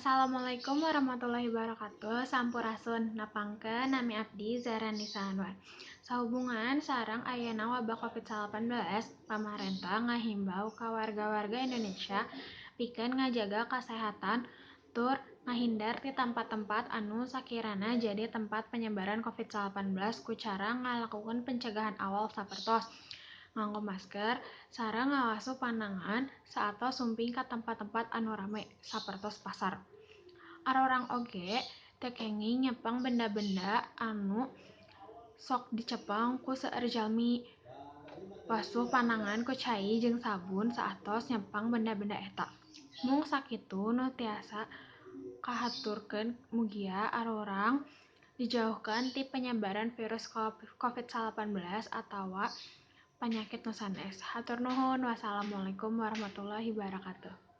Assalamualaikum warahmatullahi wabarakatuh. Sampurasun, napangkeun nami abdi Zahra Nisa Anwar. Sahubungan sareng ayana wabah Covid-19, pamarentah ngahimbau ka warga-warga Indonesia pikeun ngajaga kasehatan tur ngahindar ti tempat-tempat anu sakirana jadi tempat penyebaran Covid-19 ku cara ngalakukeun pencegahan awal sapertos nganggo masker sareng ngawasuh panangan saatos sumping ka tempat-tempat anu rame sapertos pasar. Arurang oge teu kenging nyepeng benda-benda anu sok dicepeng ku seueur jalmi. Wasuh panangan ku cai jeung sabun saatos nyepeng benda-benda eta. Mung sakitu nu tiasa kahaturkeun, mugia arurang dijauhkeun ti penyebaran virus Covid-19 atawa panyakit nu sanes. Hatur nuhun, wassalamualaikum warahmatullahi wabarakatuh.